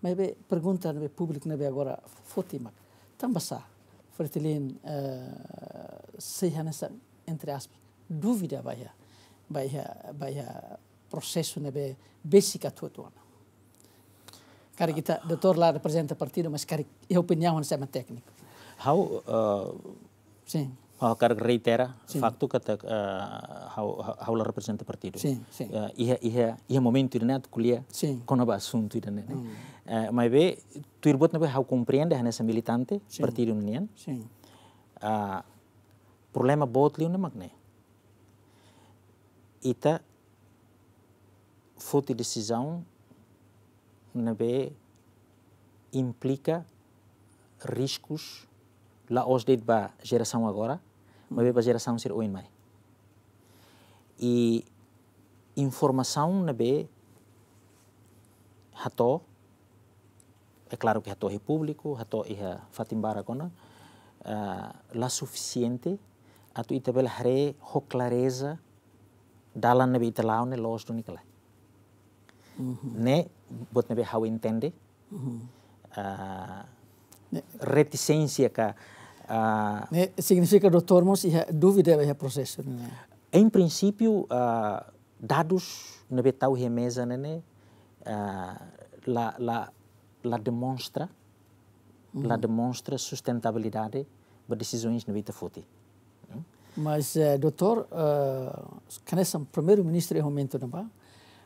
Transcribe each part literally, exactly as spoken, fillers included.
Maibé pergunta ne'ebé públiku ne'ebé agora foti mak, tanbasá Fretilin, eh, sei hanesan, entre aspas, dúvida ba iha, ba iha, ba iha prosesu ne'ebé besik atu atu ona. Karik ita, doutór la reprezenta partidu, mas karik iha opiniaun hanesan ema tékniku. Ha'u, eh, Sin. Ha'u hakarak reitera, sin, faktu katak, eh, ha'u, ha'u, ha'u la reprezenta partidu. Sin, sin. Eh, iha, iha, iha momentu ida-ne'e atu ko'alia, sin, kona-ba asuntu ida-ne'e, ne'e. Hmm. Eh, maibé, tuir buat ne'ebé ha'u komprende hanesan militante, sin, partidu nian. Sin. Ah, problema boot liu ne'e mak ne'e. Ita foti desizaun ne'ebé implika riskus la'ós de'it ba jerasaun agora, maibé ba jerasaun sira oin mai. I informasaun ne'ebé hato'o, é klaru ke hato'o iha públiku, hato'o iha fatin barak ona, ah, la sufisiente atu ita bele haree ho klareza dalan ne'ebé ita la'o ne'e loos duni ka lae. Mhm. Ne'e buat ne'ebé ha'u entende. Mhm. Ah, ne'e retisénsia ka, ah, ne'e signifika doutór mós iha dúvida iha prosesu ne'e? Em princípio, ah, dadus ne'ebé tau iha meza ne'e, ne'e, ah, la, la, la demonstra, la, mhm, demonstra sustentabilidade ba desizaun ne'ebé ita foti. Hmm? Mas, eh, doutór, eh, hanesan primeiru-ministru iha momentu ne'ebá,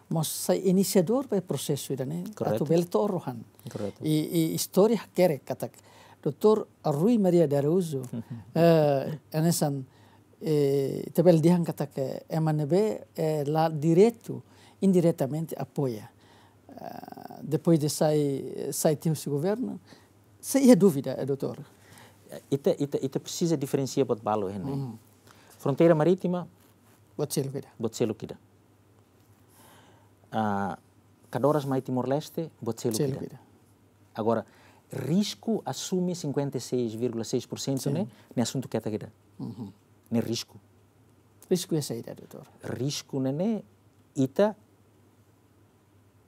mós sai inisiadór ba prosesu ida-ne'e, korretu, atu bele to'o rohan. Korretu. I, i istória hakerek katak doutór Rui Maria de Araújo, eh, hanesan, eh, ita bele dehan katak ema ne'ebé, eh, la diretu, indiretamente apoia. Ah, depois de sai, sai tiha husi governu, sei iha dúvida, eh, doutór? Ita, ita, ita presiza diferensia buat balu iha ne'e. Mhm. Fronteira marítima, buat seluk ida. Buat seluk ida. Ah, kadoras mai Timor-Leste, buat seluk ida. Seluk ida. Agora, risku asume cinquenta e seis vírgula seis por cento, sin, ne'e, ne'e asuntu ketak ida. Mhm. Ne'e risku. Risku iha saida, doutór? Risku ne'e, ne'e ita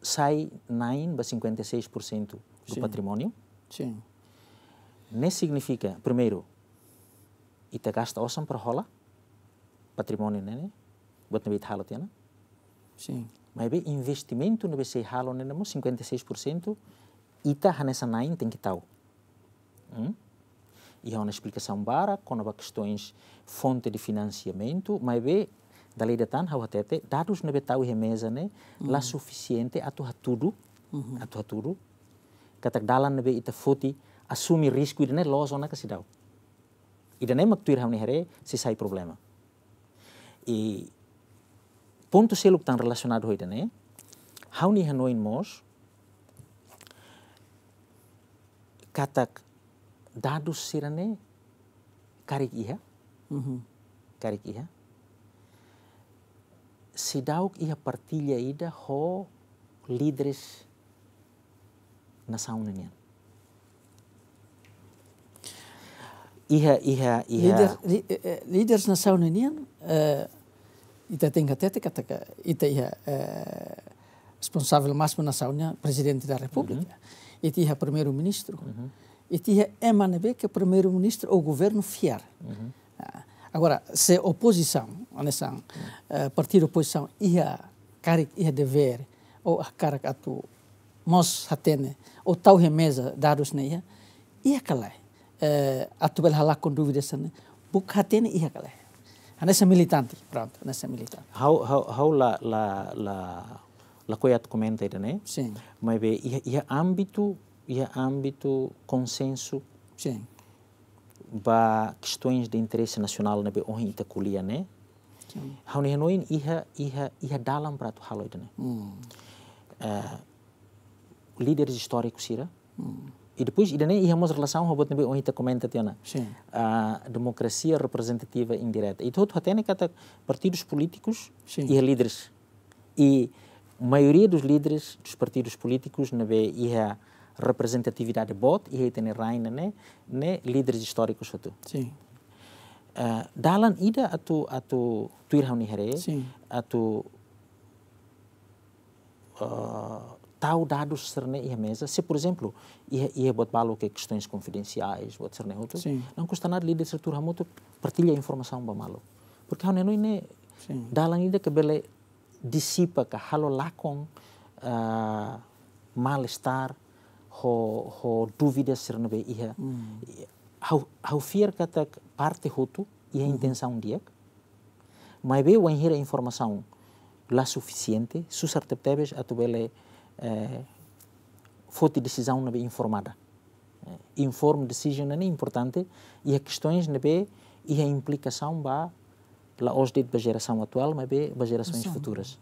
sai na'in ba cinquenta e seis por cento do, sin, patrimóniu. Sin. Ne'e signifika, primeiru, ita gasta osan para hola patrimóniu ne'e, ne'e, buat ne'ebé ita halo tiha ona. Sin. Maibé investimentu ne'ebé sei halo ne'e, ne'e mós cinquenta e seis por cento ita hanesan na'in tenke tau. Hmm? Iha ona esplikasaun barak kona-ba kestoens fonte de finansiamentu, maibé dala ida tan ha'u hatete, dadus ne'ebé tau iha meza ne'e, la, hmm, sufisiente atu hatudu, mhm, atu hatudu katak dalan ne'ebé ita foti asume risku ida-ne'e loos ona ka seidauk. Ida-ne'e mak tuir ha'u-nia haree sei sai problema. I pontu seluk tan relasionadu ho ida-ne'e, ha'u-nia hanoin mós katak dadus sira-ne'e karik iha, mhm, karik iha, seidauk iha partilla ida ho líderes nasaun ne'e nian. Iha, iha, iha. Líder, li-, eh, eh, líderes nasaun ne'e nian, eh, ita tenke hatete katak ita iha, eh, responsavel másimu nasaun nian, Prezidente da Repúblika. Mhm. Ita iha Primeiru-Ministru. Mhm. Ita iha ema ne'ebé ke Primeiru-Ministru ou governu fiar. Mhm. Ah, agora, se opozisaun, hanesan, eh, partidu opozisaun iha karik, iha devér, ou hakarak atu mós hatene, ou tau iha meza dadus ne'e iha, iha ka lae, eh, atu bele halakon dúvida sira-ne'e, buka hatene iha ka lae. Hanesan militante, prontu, hanesan militante. Ha'u, ha'u, ha'u la, la, la, lakohi atu komenta ida-ne'e. Sin. Maibé iha, iha ámbitu, iha ámbitu konsensu. Sin. Ba kestoens de interese nasionál ne'ebé ohin ita ko'alia ne'e. Sin. Ha'u-nia hanoin iha, iha, iha dalan para atu halo ida-ne'e. Hmm. Eh, líderes istóriku sira. Hmm. I depois, ida-ne'e iha mós relasaun ho buat ne'ebé ohin ita komenta tiha ona. Sin. Ah, demokrasia reprezentativa indireta. Ita hotu hatene katak partidus polítikus, sin, iha líderes. I maioria dos líderes dos partidos políticos ne'ebé iha reprezentatividade boot iha ita-nia rain ne'e, ne'e líderes istórikus hotu. Sin. Eh, dalan ida atu, atu tuir ha'u-nia haree, sin, atu, eh, tau dadus sira-ne'e iha meza, se por ezemplu iha, iha buat balu ke kestaun konfidensiais, buat sira-ne'e hotu, sin, la kusta nada líder sira tuur hamutuk partilla informasaun ba malu. Porque ha'u hanoin ne'e, sin, dalan ida ke bele disipa ka halo lakon, ah, mal-estar ho, ho dúvidas sira ne'ebé iha. Mm. Ha'u, ha'u fiar katak parte hotu iha, mhm, intensaun di'ak, maibé wainhira informasaun la sufisiente, susar tebetebes atu bele, eh, foti desizaun ne'ebé informada. Eh, informed decision ne'e importante iha kestaun ne'ebé iha implikasaun ba la'ós de'it ba jerasaun atuál, maibé ba jerasaun, sin, futuras.